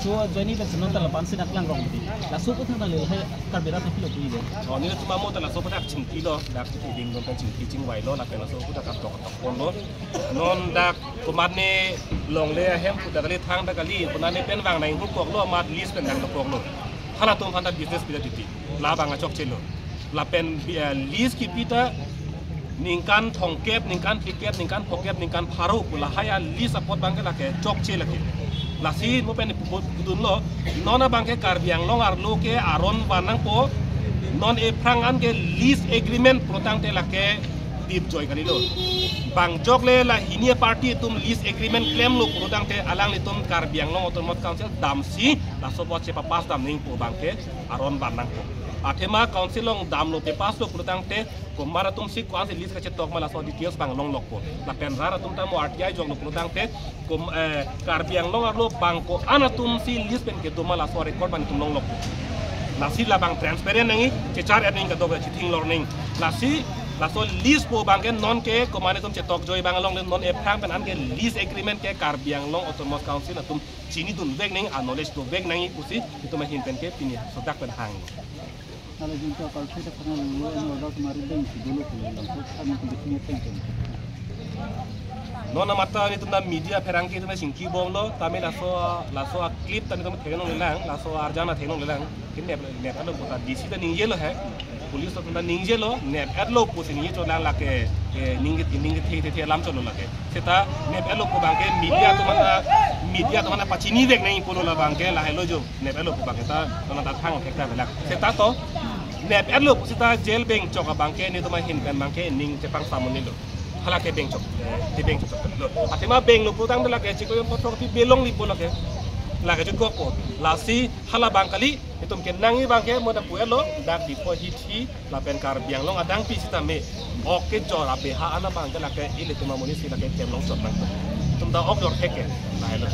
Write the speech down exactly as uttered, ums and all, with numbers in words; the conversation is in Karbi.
So, joini pen senon ta lapan si dak langrong di. Laso aphuthak ta le lahai Karbi rat aphi lo pu ide. Oh, nelitum amo ta laso aphuthak chingki lo, dak chingki ding dong kan chingki chingvai lo, lapen laso aphuthak tok tok pon lo. Non dak komatne longle ahem pu ta kali, thang ta kali, konatne pen vang nang hukok lo, amat lease pen nang dokok lo. Halatum aphan ta business pida titi. Labang achokche lo. Lapen bi-, eh, lease kipi ta ningkan thomkep, ningkan phlikep, ningkan phokep, ningkan pharo pu lahai a lease apot abang ke lake chokche lake. Lasi mo pen pu-, pudun lo, non abang ke Karbi Anglong arlo ke aron van nangpo, non ephrang an ke lease agreement pulotangte lake dip joi kali lo. Bang jok le la hini party atum lease agreement klem lo pulotangte alanglitum Karbi Anglong Autonomous Council damsi laso apot chepapass dam nangji pu abang ke aron van nangpo. Athema council along damlo, papass lo pulotangte komat atum si ko-an si lease kachetok ma laso details abang longlokpo. Lapen rat atum ta mo R T I joklo pulotangte kom, eh, Karbi Anglong arlo bang ko-an atum si lease pen kedo ma laso record abang itum longlokpo. Lasi labang transparent nangji, chechar et nangji, kadokave chithing lor nangji. Lasi laso lease pu abang ke non ke komat atum chetok joi abang along non ephrang pen an ke lease agreement ke Karbi Anglong Autonomous Council atum chinidun vek nangji, a knowledge dovek nangji pusi itum ahin pen ke pini sodak pen hang. Hala jun to kal pheta khana lo, eno order tumari deng si dolo ko lo, ko kami ko bisnya teng teng. Non amat ta nelitum ta media pherangke atum chingki bomlo, tame laso, laso a-clip ta nelitum theklong lelang, laso arjan ta theklong lelang. Kin nep, nep-etlo pu ta D C ta ningjelo he. Police ta ningjelo, nep-etlo pusi ningje chotlang lake, eh, ningje, ningje the, the, the alam chotlo lake. Seta nep-etlo pu abang ke media atum aphan ta, media atum aphan ta pachini vek nangji pulo labang ke lahelo jo. Nep-etlo pu abang ke ta, non ta thang thek ta belak. Seta to, nep-etlo pu seta jail bengchok abang ke nelitum ahin pen abang ke ning chepangsamun nilo. Hala ke bengchok, eh, di bengchok chok lo. Athema benglo pulotangte lake chiklo jon potro pi belong li pu lake. Lake chiklo ko. Lasi hala abang kali, itum ke nangji abang ke mo ta pu-etlo, dak Diphu hithi, lapen Karbi Anglong adang pi sitame. Ok kejor abeha an abang ke lake ilitum amonit si lake klem long chot nang. Itum ta ok jor thek ke, lahelo.